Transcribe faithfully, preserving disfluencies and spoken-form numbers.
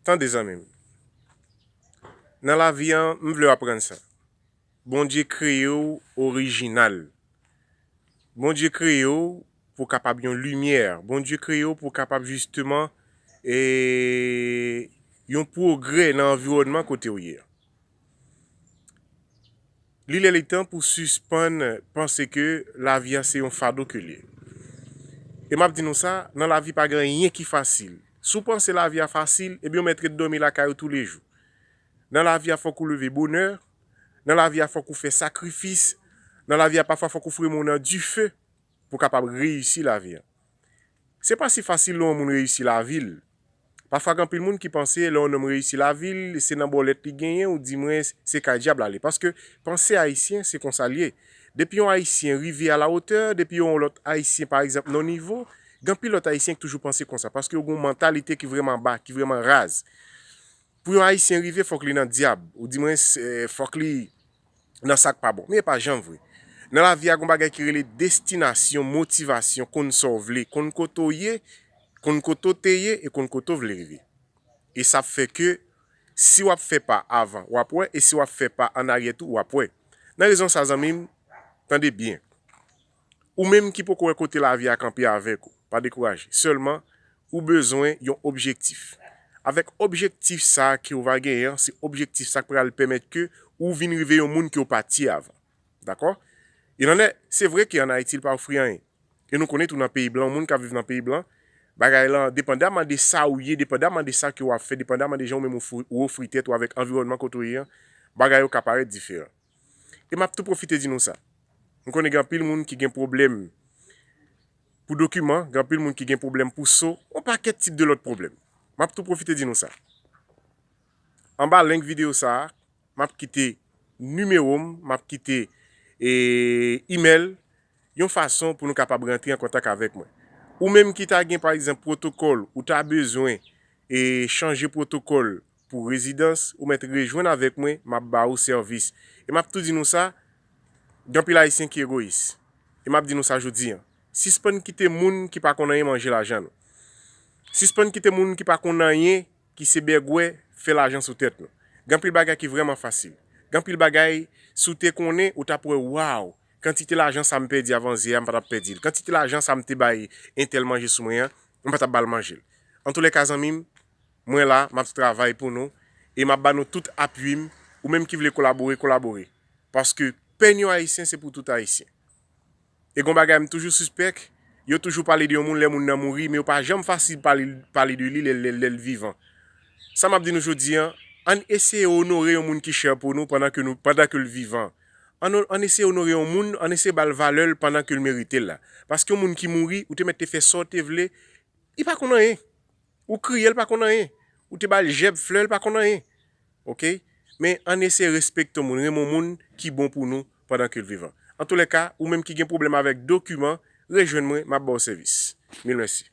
Tande zanmi m. Nan lavi an, m vle w aprann sa. Bondye kreye w orijinal. Bondye kreye w pou w kapab yon limyè. Bondye kreye w pou w kapab jisteman e, yon pwogrè nan anviwònman kote w ye a. Li lè li tan pou w sispann panse ke lavi a se yon fado ke l ye. E m ap di nou sa, nan lavi pa gen anyen ki fasil. Si w panse lavi a fasil, ebyen w mèt ret dòmi lakay ou toulejou. Nan lavi a fòk ou leve bonè, nan lavi a fòk ou fè sakrifis, nan lavi a pafwa fòk ou fre men w nan dife pou w kapab reyisi lavi a. Se pa si fasil lè yon moun reyisi lavi l. Pafwa gen anpil moun ki panse lè yon nonm reyisi lavi l, se nan bòlèt li genyen, ou di mwen se kay dyab l ale. Paske panse ayisyen se konsa l ye. Depi yon ayisyen rive a la wotè, depi yon lòt ayisyen pa egzanp nan nivo, gen anpil lòt ayisyen ki toujou panse konsa. Paske yo gen yon mantalite ki vrèman ba, ki vrèman raz. Pou yon ayisyen rive fòk li nan dyab. Ou di mwen fòk li nan sa k pa bon. Men e pa janm vre. Nan lavi a gen yon bagay ki rele destinasyon, motivasyon, konn sa w vle, konn kote w ye, konn kote w te ye e konn kote w vle rive. E sa ap fè ke si w ap fè pa avan, w ap wè, e si w ap fè pa annaryè tou, w ap wè. Nan rezon sa zanmi m, tande byen. Ou menm ki poko wè kote lavi a kanpe avèk ou, pa dekouraje. Sèlman, ou bezwen yon objektif. Avèk objektif sa a ke w va genyen an, se objektif sa k pral pèmèt ke ou vin rive yon moun ke w pa t ye avan. Dakò? E nan lè, se vre ke ann Ayiti l pa ofri anyen. E nou konnen tou nan peyi blan, yon moun k ap viv nan peyi blan, bagay lan, depandaman de sa ou ye, depandaman de sa ke w ap fè, depandaman de jan ou menm ou ofri, ou ofri tèt ou avèk anviwònman kote w ye an, bagay yo ka parèt diferan. E m ap tou pwofite di nou sa. M konnen gen anpil moun ki gen pwoblèm pou dokiman, gen anpil moun ki gen pwoblèm pou so, yon pakèt tip de lòt pwoblèm. M ap tou pwofite di nou sa. Anba link videyo sa a, m ap kite nimewo m, m ap kite e, email, yon fason pou nou kapab rantre an kontak avèk mwen. Ou menm ki ta gen, pa egzanp, pwotokòl, ou ta bezwen e, chanje pwotokòl pou rezidans, ou mèt rejwenn avèk mwen, m ap ba ou sèvis. E m ap tou di nou sa, gen anpil ayisyen ki egoyis. E m ap di nou sa jodi an. Sispann kite moun ki pa konn anyen manje lajan nou. Sispann kite moun ki pa konn anyen ki se bègwè fè lajan sou tèt nou. Gen anpil bagay ki vrèman fasil. Gen anpil bagay, si w te konnen, ou t ap wè, waw, kantite lajan sa m pèdi avan yè a, m pa t ap pèdi l. Kantite lajan sa m te bay entèl manje sou mwen an, m pa t ap ba l manje l. Antoulèka, zanmi m, mwen la, m ap travay pou nou, e m ap ba nou tout apui m, ou menm ki vle kolabore, kolabore. Paske pèn yon ayisyen, se pou tout ayisyen. E gon bagay m toujou sispèk, yo toujou pale de yon moun lè moun nan mouri, men yo pa janm fasil pale, pale de li lè, lè, lè l vivan. Sa m ap di nou jodi an, ann eseye onore yon moun ki chè pou nou pandan ke nou, pandan ke l vivan. Ann, ann eseye onore yon moun, ann eseye ba l valè l pandan ke l merite l la. Paske yon moun ki mouri, ou te mèt te fè sa w te vle, li pa konn anyen. Ou kriye, l pa konn anyen. Ou te ba l jèb flè, l pa konn anyen. Oke? Men ann eseye respekte yon moun, renmen yon moun ki bon pou nou pandan ke l vivan. Antoulèka, ou menm ki gen pwoblèm avèk dokiman, rejwenn mwen, m ap ba w sèvis. Mil mèsi.